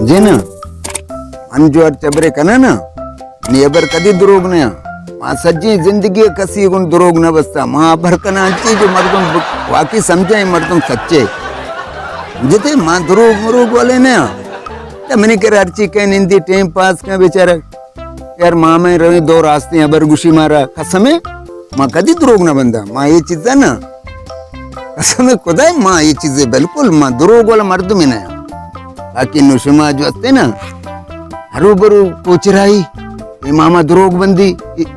جی نا، من جو ہر چبرے کنا نا، نی ہبر کدی دروگ نہ آں۔ ما سجیں زندگی کسی گون دروگ نہ بستا۔ ما ہبر کنا انچی جو مردم ب-، واقعی سمجھیں مردم سچے۔ جتے ما دروگ مروگ والے نہ آں۔ تے منی کر ہرچی کہیں نندی ٹائم پاس کہیں بیچارہ۔ یار مامے رویں دو راستے ہبر گوشی مارا۔ قسمے، ما کدی دروگ نہ بندا۔ ما یہ چیزا نا۔ قسم خدا، ما یہ چیزے بالکل، ما دروگ والا مردم ہی نہ آں۔ باقی نو شما جو ہستے نا، ہرو برو کوچرائی، اے ماما دروگ بندی، اے-،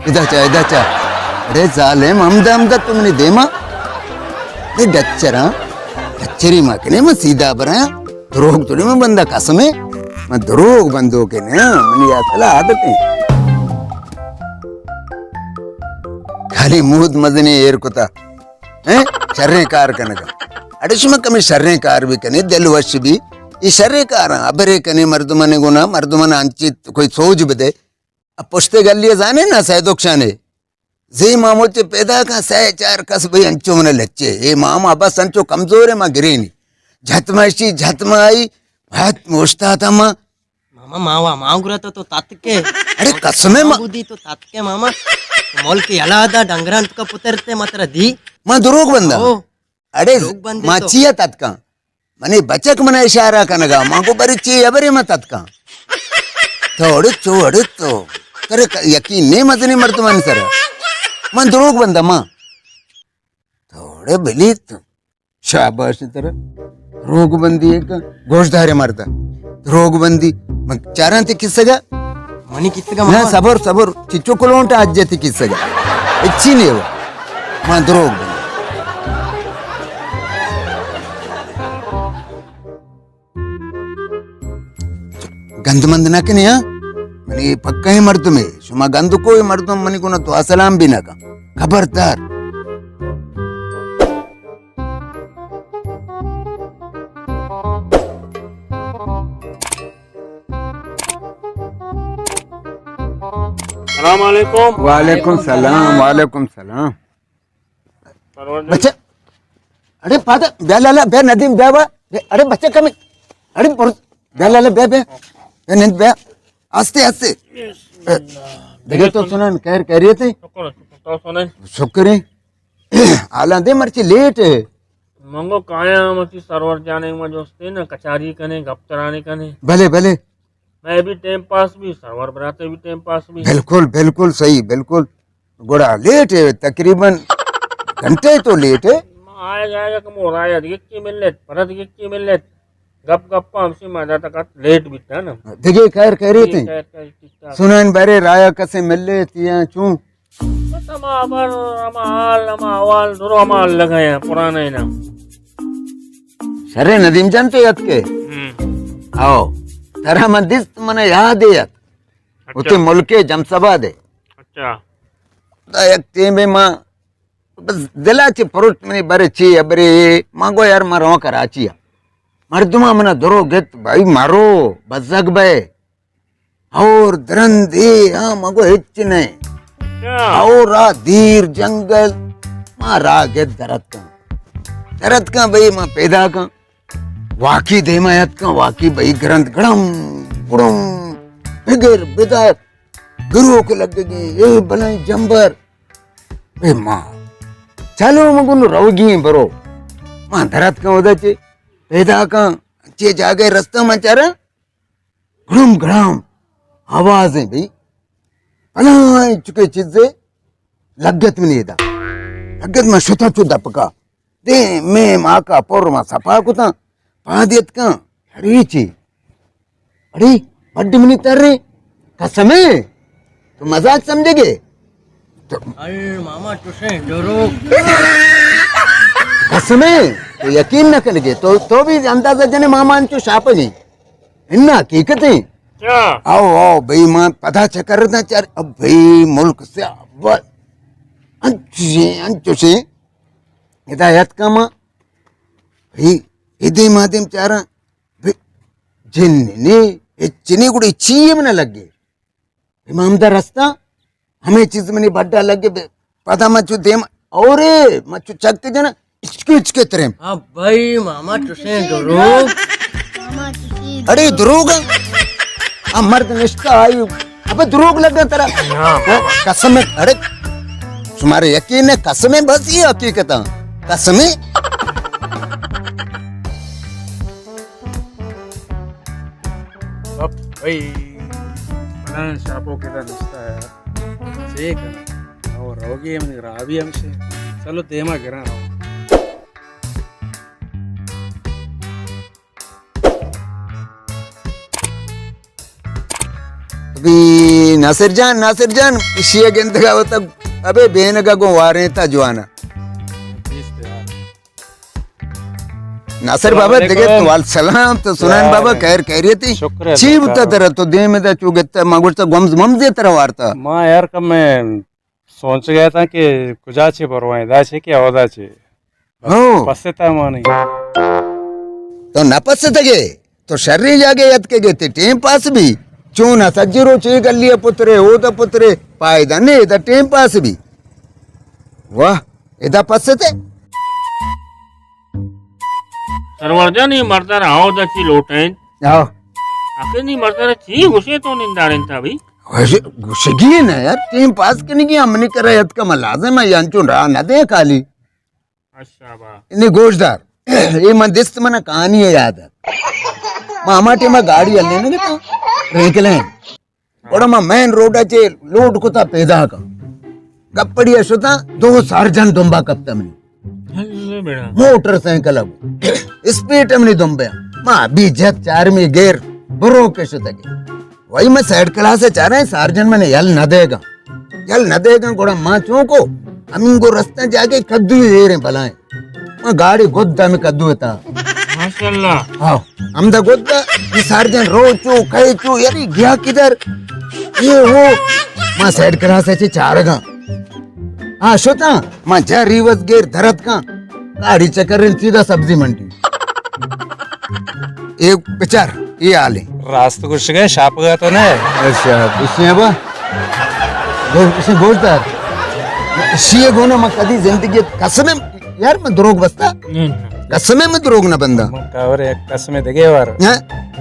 ادا چا، ادا چا۔ اڑے ظالم، ہمدا، ہمدا تو منی دیما۔ اے ڈچراں، ڈچری ما کنے، ما سیدھا براں۔ دروگ تو نہیں من بندا، قسمے۔ ما دروگ بندو کے نا، منی اصل عادت ہے۔ خالی مود مزنی ایر کتا۔ ہیں؟ شریں کار کنگا۔ اڑے شما کمے شریں کار بھی کنے، دل وش بھی۔ یہ شریں کاراں، ہبرے کنے مردمانے گونا، مردمان انچی کوئی سوج بدے۔ اب پشتے گلی زانے نا سیدک شانے۔ زی مامو چے پیدا کن سہ چار کس بھئی انچو من لچے۔ اے ماما بس انچو کمزور ہے، ما گرینی۔ جھت ما اشی، جھت ما آئی، بھت موشتا تھا ما۔ ماما، ماوا، ماں گرا تو، تو تاتکے۔ اڑے قسمے ما۔ بودی تو تاتکے ماما۔ ملک یلا دا ڈنگران تو کا پترتے متر دی۔ ما دروگ بندا۔ او۔ اڑے دروگ بندے ما تو۔ چیا تاتکاں؟ منی بچک منا اشارہ کنگا، ما کو بری چی ہبرے ما تاتکاں۔ تو اڑے چو اڑے تو۔ ترے ک-، یقین نہیں مزنی مردمان سر۔ من دروگ بندا ما۔ تو اڑے بلی تو۔ شاباش ترا۔ روگ بندی ایک گوشدارے مردا۔ روگ بندی۔ من چاراں تے کسگا۔ منی کسگا نہ، ماما؟ صبر، صبر۔ چچو کلونٹا اجتی کسگا۔ اچھی نہیں ہو۔ من دروگ بندی۔ گند مند نہ کنے، ہاں؟ منی پکا ہی مردم ہے۔ شما گند کوئی مردم منی گنا دعا سلام بھی نہ کن۔ خبردار۔ السلام علیکم۔ وعلیکم السلام، وعلیکم السلام۔ پروردگار۔ بچہ، اڑے پادا، بیا لالا، بیا ندیم، بیا با۔ اڑے بچہ کمی۔ اڑے پر-، بیا لالا، بیا، بیا۔ بیا نند، بیا۔ آستے، آستے۔ دگہ تو سنن، خیر خیریت ہے؟ شکر، شکر، تو سنن۔ شکر ہے۔ حالاں دے مرچی لیٹ ہے۔ منگو کایا مرچی سرور جانے ما جوستے نا، کچاری کنے، گپ ترانے کنے۔ بلے، بلے۔ میں بھی ٹائم پاس بھی، سرور براتے بھی ٹائم پاس بھی۔ بالکل، بالکل صحیح، بالکل۔ گڑا لیٹ ہے، تقریباً گھنٹے تو لیٹ ہے۔ آیا جائے گا کہ مور آیا، دیکھ کے مل لیت، پرت دیکھ کے مل لیت۔ گپ گپ ہم سے مزہ تک لیٹ بیتا نا۔ دیکھے خیر خیریت ہے؟ خیر، خیر، ٹھیک ٹھاک۔ سنن برے رایا کسے مل لیت یا چون؟ بس ہما خبر، ہما حال، ہما احوال، درو ہما حال لگایا، پرانا ہے نا۔ شرے ندیم جان تو یاد کے؟ ہم۔ آؤ، ترا من دست من یاد ہے یاد۔ اچھا۔ اتے ملک جم سبا دے۔ اچھا۔ دا یک ٹیمے ما بس دلا چے پروٹ منی برے چے ابرے ما گو یار ما رواں کراچی آ۔ مردماں منا درو گت بھائی مرو بزگ بے۔ اور درندے ہاں ما گو ہچ نہیں۔ اچھا۔ اور آ دیر جنگل ما را گت درتکاں۔ درتکاں بھائی ما پیدا کاں۔ واقعی دیما یاتکاں، واقعی بھئی گرند گڑم گڑم، بگر بدار، گروک لگگی، اے بلائیں جمبر۔ اے ماں، چلو مگن روگی ہیں برو۔ ماں دراتکاں ادا چے، پیدا کاں، چے جاگے رستہ ماں چارا، گڑم گڑم آوازیں بھئی۔ بلائیں چکے چیزے لگت منی ادا۔ لگت من شتا چو دپکا۔ دیم میم آکا پر ما صفا کتاں، پاد اتکاں، اڑے چی؟ اڑے، بڈ منی ترے، قسمے، تو مزاق سمجھے گے؟ تو ارے ماما، چوشیں ڈرو۔ قسمے، تو یقین نہ کرگے، تو، تو بھی اندازہ جنے ماما انچو شاپگیں۔ انا حقیقت ہیں۔ کیا؟ آؤ، آؤ، بھئی، ماں پدا چکر دا چار، اب بھئی، ملک سے اول۔ انچوشیں، انچوشیں۔ ہدایت کا ماں۔ بھئی، ادے مادم چاراں۔ بھئی، جن نے، اچنے گڑے چیئے منا لگے۔ امام دا رستہ، ہمیں چیز منی بڈا لگے بے-، پدا من چو دیم، اورے، من چو چک جنا، اچکے اچکے تریم۔ ہاں بھائی، ماما چوشیں ڈرو۔ ماما چوشیں اڑے دروگ ءَ۔ آ مرد نشتہ آئی۔ ابے دروگ لگا ترا۔ ہاں۔ ہاں؟ قسم ہے، اڑے شمارے یقین ہے، قسم ہے، بس یہ حقیقت ہے۔ قسم ہے۔ بھائی، پلان شاپو کے نشتہ ہے۔ ٹھیک ہے۔ اور روگی ہم رابی ہم سے۔ چلو دیما گرا رہو۔ ابھی ناصر جان، ناصر جان، اشی ءَ گندگا وتا، ابے بینگا گوں واریں تا جوانا۔ ناصر بابا، السلام علیکم۔ دگہ تو وال سلام تو سنان بابا، خیر خیریتی؟ شکر ہے چی اللہ بوتا کا۔ ترا تو دیم دا چو گتا، ما گوشتا گمز ممزے ترا وارتا۔ ما یار کم میں سوچ گیا تھا کہ کجا چے بروائیں، دا چے کہ اودا چے۔ ہو۔ پسے تا مانی۔ تو نہ پسے تگے، تو شریں جاگے یت کے گے تے ٹیم پاس بھی۔ چون سجی روچ اے گلی پترے، او دا پترے، فائدہ نے، دا ٹیم پاس بھی۔ واہ، ادا پسے تے۔ سرور جان، یہ مردار آؤ دا چی لوٹیں۔ آؤ۔ آخر نی مردار چی گوشے تو ننداریں تا بھی۔ گوش-، گوشگی نہ یار، ٹیم پاس کنگی ہم نی کرا یت کا، من لازم ہے، انچو راہ نہ دے خالی۔ اچھا با۔ نی گوشدار، اے من دست من کہانی یاد ہے۔ ما ہما ٹیم گاڑی ہلنے نہ گتا، رینکلین۔ گڑا ما مین روڈ چے لوڈ کتا پیدا کا۔ گپڑی شتا، دو سارجن دمبا کپتا منی۔ اللہ بیڑا۔ موٹر سائیکل اب۔ اسپیڈ منی دمبے۔ ما بھی جت چارمی گیر، برو کے شتا کے۔ وہی میں سائیڈ کلاس چارے، سارجن منے یل نہ دے گا۔ یل نہ دے گا، گڑا ما چون کو، ہمیں گو رستہ جاگے کدو ہی دے رہے بلائیں۔ ما گاڑی گد ہمیں کدو تا۔ ماشاءاللہ۔ ہاں، ہم دا گد، یہ سارجن رو چو، کہے چو، یاری گیا کدھر؟ یہ ہو، ما سائیڈ کلاس چے چارگا۔ ہاں، شتا، ما جا ریوز گیر درت کا۔ گاڑی چکر سیدھا سبزی منڈی۔ اے بچار، اے حال ہے۔ راست گوشگے، شاپ گا تو نہ۔ اچھا، کچھ نہیں با۔ گو-، اسے گوش دار۔ شیے گونا من کدی زندگی قسم ہے، یار من دروگ بستا۔ نہیں، نہیں۔ قسم ہے من دروگ نہ بندہ۔ من کاور ایک قسم دگے وار۔ ہاں؟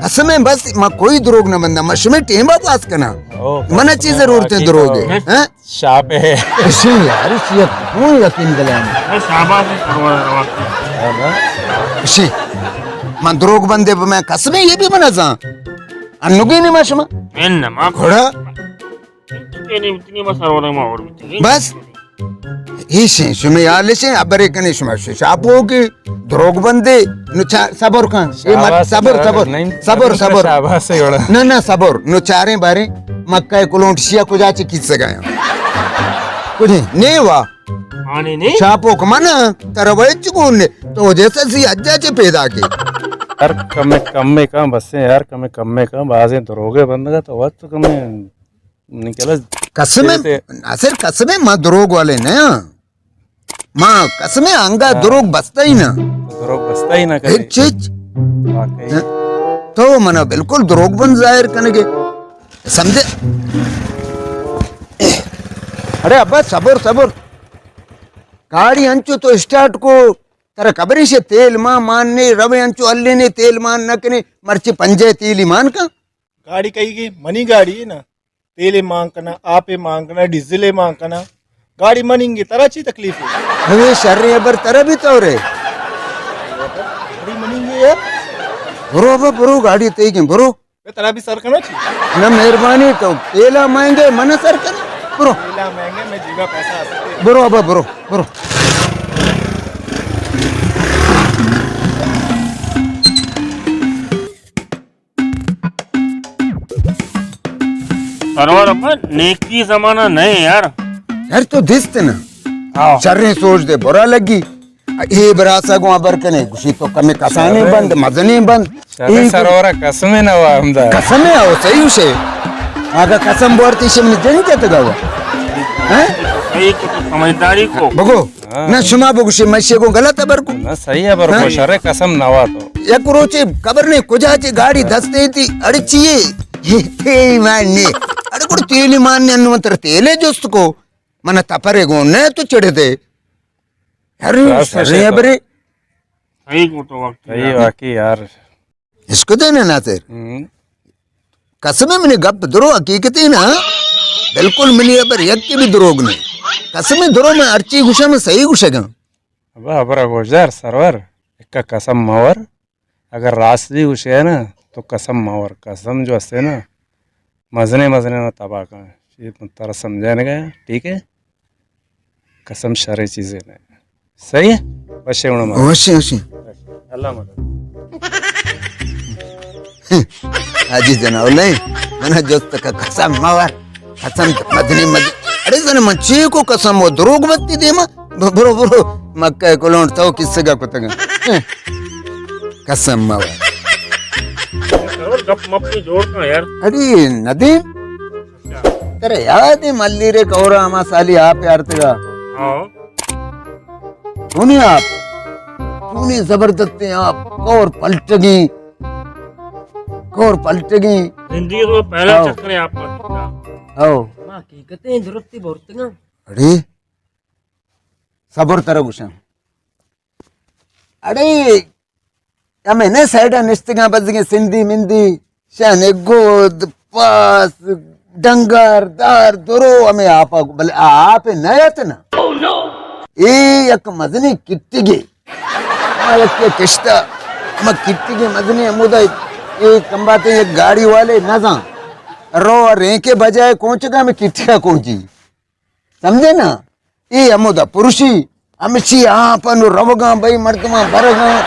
قسم ہے بس، من کوئی دروگ نہ بندہ، من شمی ٹیم پاس کنا۔ او، من چی ضرورت ہے دروگ ہے؟ ہاں؟ شاپ ہے۔ اشی یار، اشی کون یقین دلانے؟ اے شاباش ہے، سرور روا۔ اشی، من دروگ بندے، میں قسمے یہ بھی بنا زان۔ انگی نہیں ما شما۔ ان ما گھوڑا۔ اتنی، اتنی ما سرور ما اور بھی۔ بس۔ ایشیں، شما یالشیں، ابرے کنے شما ش-، شاپو کی۔ دروگ بندے، نو چا-، صبر کن۔ اے مت-، شاباش، صبر، شاباش، صبر، نہیں، صبر، صبر۔ شاباش ہے گڑا۔ نہ، نہ، صبر۔ نو چاریں باریں، مکہ کلونٹ شیا کجا چے کیت سگایا۔ کجے، نے وا۔ آنے نے۔ شاپو کمانا، ترا وچ گون نے۔ تو جیسا سی اجا چے پیدا کے۔ یار کمے، کمے کم بس یار، کمے، کمے کم، بازیں دروگے بندگا تو وقت کمے نکلا۔ قسم ہے، تے-، ناصر قسم ہے، ما دروگ والے نہ۔ ما قسم ہے، انگا ہاں۔ دروگ بستا ہی نہ۔ دروگ بستا ہی نہ کرے۔ ہچ، ہچ۔ واقعی۔ تو منا بالکل دروگ بند ظاہر کنگے۔ سمجھے؟ اڑے ابا، صبر، صبر۔ گاڑی انچو تو اسٹارٹ کو، ترا خبر ہے تیل مان، مان نے، روے انچو ہلے نے، تیل مان نہ کنے، مرچی پنجے تیلی مان کا۔ گاڑی کئی گی؟ منی گاڑی ہے نا۔ تیلے مان کنا، آپے مان کنا، ڈیزلے مان کنا۔ گاڑی مننگے، ترا چی تکلیف ہے؟ اوے شر ہے، ابر ترا بھی تو رے۔ گاڑی مننگے یار۔ برو ابا، برو، گاڑی تئی گیں، برو۔ بے ترا بھی سر کنا چی؟ نہ مہربانی تو، تیلا مہنگے، من سر کنا۔ برو۔ تیلا مہنگے، میں جیبا پیسہ آستے۔ برو ابا، برو، برو۔ سرور ابا، نیکی زمانہ نہیں یار۔ یار تو دست نا۔ ہاں۔ شریں سوچ دے، برا لگی۔ اے براسا گوں ابر کنے، گوشی تو کمے کسانیں شریں۔ بند، مزنیں بند۔ شریں اے سرورا قسم نہ وا ہمدا۔ قسم ہے، او صحیح شے۔ آگا قسم بورتی شے منی جن جتگا وا۔ ہاں؟ صحیح کو تو سمجھداری کو۔ بگو۔ ہاں۔ نہ شما بگوشے، من شے گوں غلط ابر کو۔ نہ، صحیح ابر کو، ہاں؟ شریں قسم نہ وا تو۔ یک روچے خبر نہیں کجا چے گاڑی دستے تھی، اڑے چیے؟ یہ تیلی مان نے۔ اڑے گڑ تیلی مان نے، انو تر تیلے جست کو۔ من تپرے گوں نہ تو چڑے دے۔ ارے، راست شریں ہے تو۔ ابرے۔ صحیح کو تو وقت صحیح یار۔ واقعی یار۔ اشکتے نا ناصر؟ ہم۔ قسم ہے منی گپ درو حقیقتے نا۔ بالکل منی ابر یک بھی دروگ نہیں۔ قسم ہے درو میں ہرچی گوشاں میں صحیح گوشگاں۔ ابا ابر گوشدار سرور، ایک قسم مور۔ اگر راست بھی گوشے نا تو قسم مور۔ قسم جو ہستے نا مزنے مزنے نا تباہ کن۔ یہ ترا سمجھانے گا، ٹھیک ہے؟ قسم شریں چیزے نہ۔ صحیح ہے؟ وشے ہونا مارا۔ وشے، وشے۔ اللہ مدد۔ حاجی جناب لے، منا جست کا قسم مور۔ قسم مدنی مد-، اڑے زن من چی کو قسم وہ دروگ بتی دیما۔ ب-، برو، برو۔ مکہ کلونٹ تو کس گا کتگا۔ قسم مور۔ اور گپ مپ جوڑ کا یار۔ اڑے ندیم۔ ترا یاد ہے ملیر کورا ہما سالی آپ یارتگا؟ ہاں۔ چونی آپ؟ چونی زبردستیں آپ، کور پلٹگی، کور پلٹگی۔ زندگی تو پہلا ہاں۔ چکر ہے آپ کا۔ ہاں۔ ما حقیقتیں درستی بورتگا۔ اڑے صبر ترا گوشاں۔ اڑے ہمے نہ سائیڈا نشتگاں بزگیں سندھی مندھی، شن گود، پاس، ڈنگر، دار، درو، ہمے آپ، بلے آ آپ نہ ات نا۔ اے یک مزنیں کٹگے۔ ما یک کشتا، ہما کٹگے مزنیں ہمودا اے کمباتے یک گاڑی والے نزاں۔ رو رینکے بجائے کونچگا ہمے کٹگا کونچی۔ سمجھے نا؟ اے ہمودا پرشی، ہمشی آپ انو روگاں، بھئی مردماں برگاں،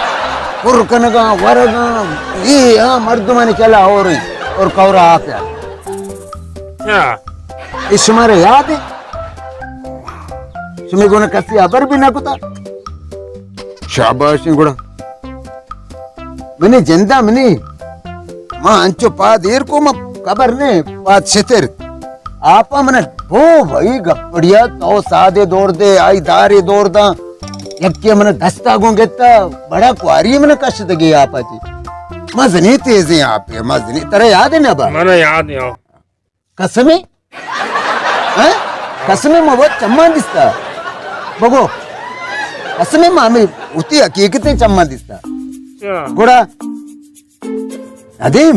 پر کنگاں، ورگاں، اے ہاں مردمانی چلا ہوریں اور کورا آپ یار۔ اچھا۔ اے شمارا یاد ہے؟ شمی گونا کسی خبر بھی نہ کتا۔ شاباش گڑا۔ منی جندا منی، ما انچو پاد ایر کو، ما خبر نے پاد شتر۔ آپا من بو بھائی گپڑیا تو سادے دور دے، آئی دارے دور دا۔ یکی من دستا گون گتا، بڑا کواری من کش دگے آپا جی۔ ما زنی تیزیں آپے، ما زنی ترا یاد ہے نا با؟ من یاد ہے۔ قسمے؟ ہاں؟ قسمے ما وت چمان دیستا۔ بگو۔ قسمے ما ہمیں ہوتی حقیقتیں چمان دیستا۔ اچھا۔ گڑا۔ ندیم،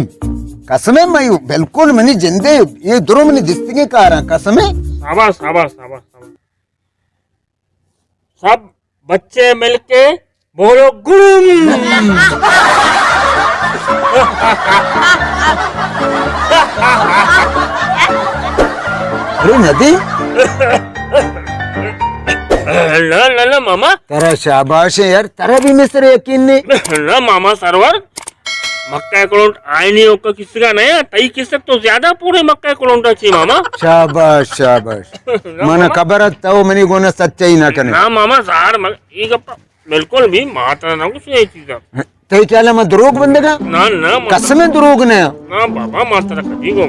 قسمے ما یو، بالکل منی جندے، یہ درو منی دستگی کاراں، قسمے۔ شاباش، شاباش، شاباش، شاباش۔ سب بچے مل کے بولو گڑم۔ ارے ندی۔ نہ، نہ، نہ، ماما۔ ترا شاباش ہے یار، ترا بھی مصر یقین نہیں۔ نہ، ماما سرور۔ مکہ کلونٹ آئینی اوکا کسگا نیا، تئی کسک تو زیادہ پورے مکہ کلونٹا چی ماما۔ شاباش، شاباش۔ نہ مانا ماما۔ خبر ات تو منی گونا سچائی نہ کنے۔ نہ ماما، زار مگ-، یہ گپا بالکل بھی ماتا نہ کچھ یہ چیزا۔ تئی خیال ہے من دروگ بندگا؟ نہ، نہ، ماما۔ قسم دروگ نہ۔ نہ بابا، ماتا کبھی گو۔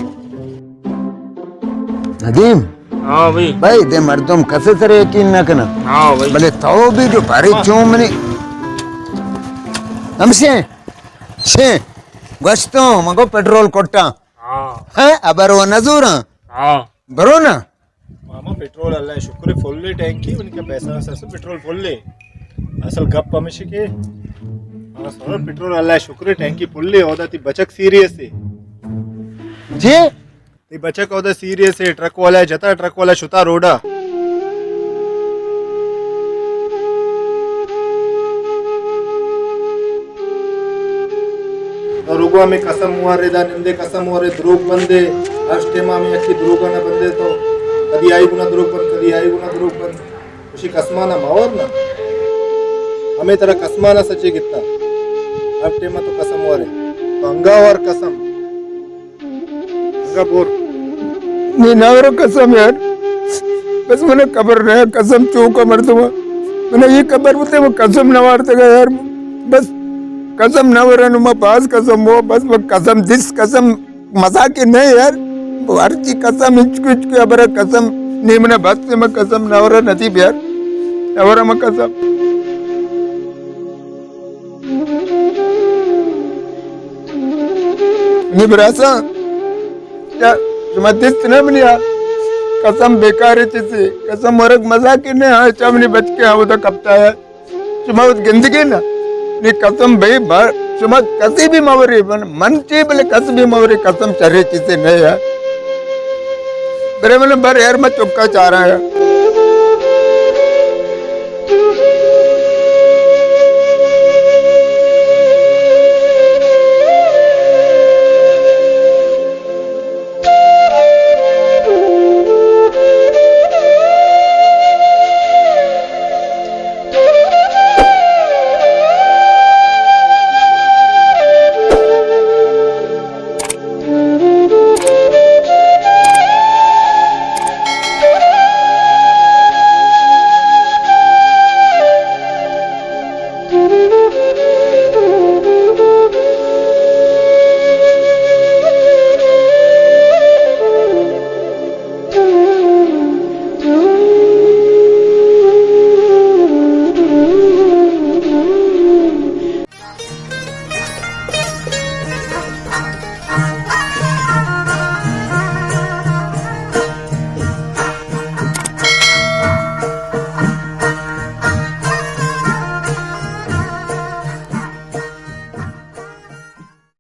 ندیم۔ ہاں بھائی۔ بھائی، دے مردم کسے سر یقین نہ کنا۔ ہاں بھائی۔ بلے تو بھی جو بھاری چون منی۔ ہمشے۔ شے، گوشتوں، مگو پٹرول کٹاں۔ ہاں۔ ہیں، ابر و نزوراں۔ ہاں۔ برو نا۔ ماما، پٹرول اللہ شکر فل ہے ٹینکی، ان کے پیسہ سے، سے پٹرول فل ہے۔ اصل گپ ہمیشہ کہ، ہاں، سر، پٹرول اللہ شکر ٹینکی فل ہے، اودا تی بچک سیریس ہے۔ جی؟ تئی بچک اودا سیریس ہے، ٹرک والا جتا، ٹرک والا شتا روڈا۔ تو رگو ہمیں قسم وارے دا نندے، قسم وارے دروگ بندے، ہر ٹائم ہمیں یکی دروگا نہ بندے تو کدی آئی گنا دروگ بند، کدی آئی گنا دروگ بند۔ اسی قسمانا مور نا۔ ہمیں ترا قسمانا سچے گتا۔ ہر ٹائم تو قسم وارے۔ تو انگا وار قسم۔ انگا بور۔ نی نہ ورو قسم یار۔ بس منا خبر نہ قسم چوکا مردم۔ منا یہ خبر بوتے وہ قسم نہ وارتگا یار۔ بس قسم نہ ورنو ما باز قسم ہو۔ بس وہ قسم دس قسم مزاق نہ یار۔ وہ ہر چی قسم ہچکو ہچکو ابرا قسم۔ نی منا بس میں قسم نہ ورا ندی یار۔ نہ ورا ما قسم۔ نی براساں، چا شما دست نہ منی آ؟ قسم بیکار چیزے، قسم ورگ مزاق نہ، ہاں، چا منی بچکے ہاں، وہ تو کپتا ہے۔ شما وت گندگے نا؟ نی قسم بھئی، بار، شما کسی بھی مورے، من، من چی بلے کس بھی مورے، قسم شرے چیزے نہیں ہے۔ برے من بر ہر میں چکا چارا ہے۔